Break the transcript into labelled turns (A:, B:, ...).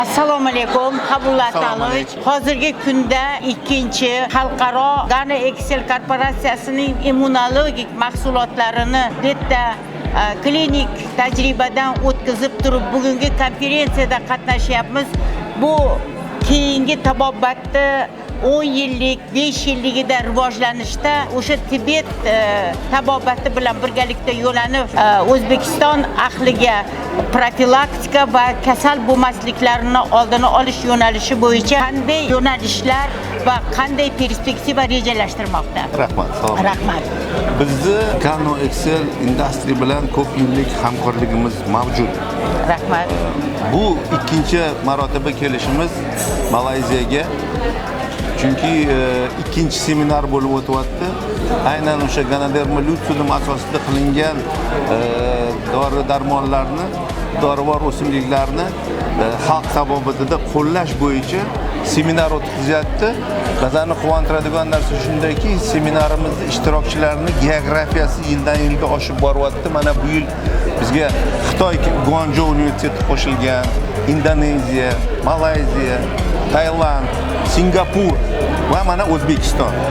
A: Assalomu alaykum, Habulla
B: Assalomu
A: Atalovich.
B: alaykum.
A: Hozirgi kunda ikkinchi xalqaro Gana Excel korporatsiyasining immunologik mahsulotlarini bu yerda klinik tajribadan o'tkazib turib, bugungi konferensiyada qatnashyapmiz. Bu keyingi tabobatni 10 yillik, 5 yilligida rivojlanishda o'sha Tibet tabobati bilan birgalikda yo'lanib, O'zbekiston ahliga profilaktika va kasal bo'lmasliklarini oldini olish yo'nalishi bo'yicha qanday yo'nalishlar va qanday perspektiva rejalashtirmoqda?
B: Rahmat, salom.
A: Rahmat.
B: Bizni Gano Excel Industry bilan ko'p yillik hamkorligimiz mavjud.
A: Rahmat.
B: Bu ikkinchi marotaba kelishimiz Malayziyaga. Chunki ikkinchi seminar bo'lib o'tyapti. Aynan o'sha Ganoderma lucidum asosida qilingan dori darmonlarni, dorivor o'simliklarni xalq tabobatida qo'llash bo'yicha seminar o'tkazyapti. Bizani quvontiradigan narsa shundaki, seminarimizni ishtirokchilarini geografiyasi yildan yilga oshib boryapti. Mana bu yil bizga Xitoy Guangzhou universiteti qo'shilgan, Indoneziya, Malayziya, Tailand, Singapur va mana O'zbekiston.